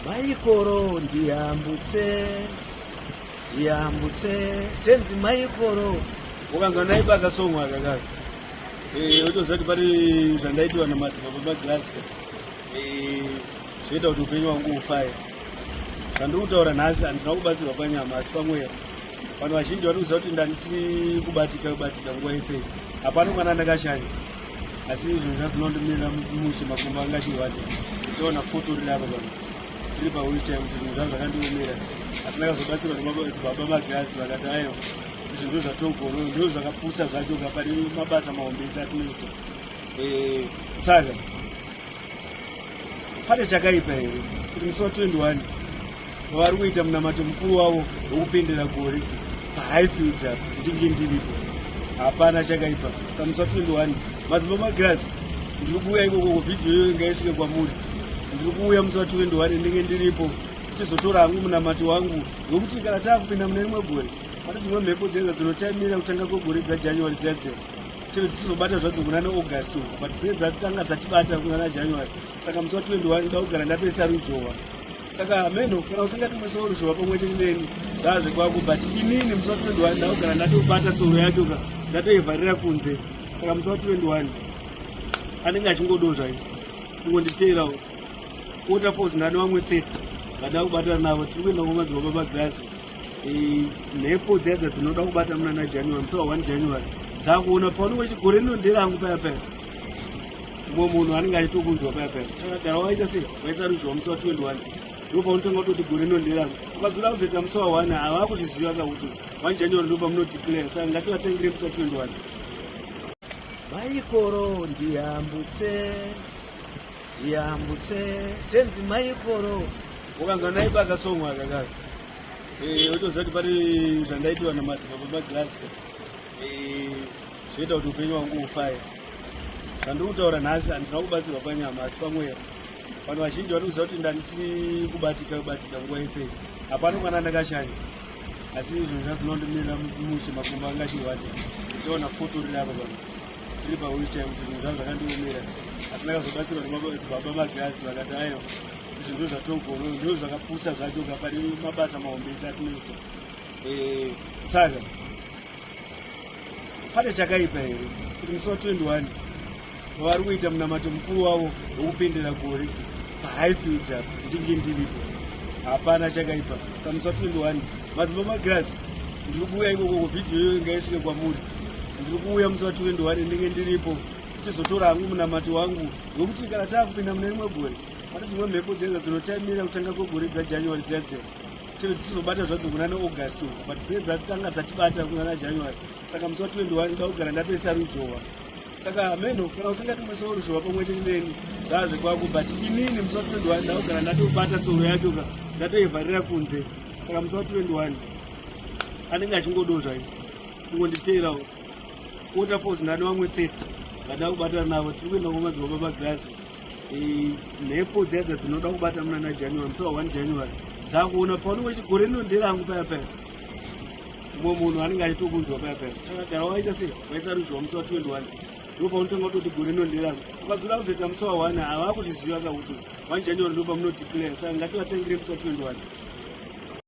Maikoro ndiyambutse, ndiyambutse, tenzi maikoro. Ukanzwa ndaiba kasong aka kaka, utoziva kuti pane zvandaitiwa namadzibaba maglass. Zvoita kuti upenyu hwangu ufaye. Zvandiri kutaura nhasi, handina kubatsirwa panyama asi pamweya. Vanhu vazhinji vari kuziva kuti ndandisi kubatika kubatika nguva yese, hapana mwana ndakashanya, asi zvinhu zvazvinondimirira mushe, makumbo anga achirwadza. Ndichiona foto riri apa pano, ndiri pawheelchair, kuti zvinhu zvavo zvakandiomera, asi ndakazobatsirwa nemadzibaba magirasi. Vakati aiwa, izvi ndo zvatogoro, ndo zvakapusa zvacho ka pane mabasa mahombesi atinoita. Saka pane chakaipa here kuti musi wa21 vari kuita munamato mukuru wavo wekupendera gore paHighfields apa, ndinge ndiripo? Hapana chakaipa. Samusi wa21, madzibaba magirasi, ndiri kuuya ikoko. Vhidhiyo iyoyo ngaisvike kwamuri. Ndiri kuuya musi wa21, ndinge ndiripo, tizotora hangu munamato wangu, wekuti kana taakupinda mune rimwe gore, pane dzimwe mhepo dzenza dzinotaimira kutanga kwegore dzaJanuary dziya dziya, chero dzisizobata zvadzo kuna neAugust uku, but dzinenge dzatanga dzatibata kuna naJanuary. Saka musi wa21 ndoda kugara ndatoisa ruzhowa. Saka meno, kana usingati musi weruzhowa pamwe chete neni, zvaazvekwako, but inini musi wa21 nda kugara ndatobata tsoro yacho ka, ndatoivharira kunze. Saka musi wa21 anenge achingodo zvake kungonditeerawo. Waterfalls ndane vamwe 30 vada kubatana navo. Tiri kuenda kumadzibaba magirazi. Mhepo dziya dzinoda kubata muna naJanuary, musi wa1 January, dzakuona paunenge uchigore rino nderangu paya paya, mumwe munhu anenge achitokunzwa paya paya. Saka gara waita sei, waisa ruzhowa musi wa21, ndo paunotanga kutoti gore rino nderangu. Ukazoda kuzoita musi wa1, hava kuzviziva ka kuti 1 January ndo pamunodeclare. Saka ngativatangire musi wa21. Maikoro ndiyambutse, ndiyambutse, tenzi maikoro. Ukanzwa ndaiba kasong aka kaka, utoziva kuti pane zvandaitiwa namadzibaba magirasi. Zvoita kuti upenyu hwangu ufaye. Zvandiri kutaura nhasi, handina kubatsirwa panyama asi pamweya. Vanhu vazhinji vari kuziva kuti ndandisi kubatika kubatika nguva yese, hapana mwana ndakashanya, asi zvinhu zvazvinondimirira mushe, makumbo anga achirwadza. Ndichiona foto riri apa pano, ndiri pawheelchair, kuti zvinhu zvavo zvakandiomera, asi ndakazobatsirwa nemadzibaba magirasi. Vakati aiwa, izvi ndo zvatogoro, ndo zvakapusa zvacho ka pane mabasa mahombesi atinoita. Saka pane chakaipa here kuti musi wa21 vari kuita munamato mukuru wavo wekupendera gore paHighfields apa, ndinge ndiripo? Hapana chakaipa. Samusi wa21, madzibaba magirasi, ndiri kuuya ikoko. Vhidhiyo iyoyo ngaisvike kwamuri. Ndiri kuuya musi wa21, ndinge ndiripo, tizotora hangu munamato wangu, wekuti kana taakupinda mune rimwe gore, pane dzimwe mhepo dzenza dzinotaimira kutanga kwegore dzaJanuary dziya dziya, chero dzisizobata zvadzo kuna neAugust uku, but dzinenge dzatanga dzatibata kuna naJanuary. Saka musi wa21 ndoda kugara ndatoisa ruzhowa. Saka meno, kana usingati musi weruzhowa pamwe chete neni, zvaazvekwako, but inini musi wa21 nda kugara ndatobata tsoro yacho ka, ndatoivharira kunze. Saka musi wa21 anenge achingodo zvake kungonditeerawo. Waterfalls ndane vamwe 30 vada kubatana navo. Tiri kuenda kumadzibaba magirasi. Mhepo dziya dzinoda kubata muna naJanuary, musi wa1 January, dzakuona paunenge uchigore rino nderangu paya paya, mumwe munhu anenge achitokunzwa paya paya. Saka gara waita sei, waisa ruzhowa musi wa21, ndo paunotanga kutoti gore rino nderangu. Ukazoda kuzoita musi wa1, hava kuzviziva ka kuti 1 January ndo pamunodeclare. Saka ngativatangire musi wa21.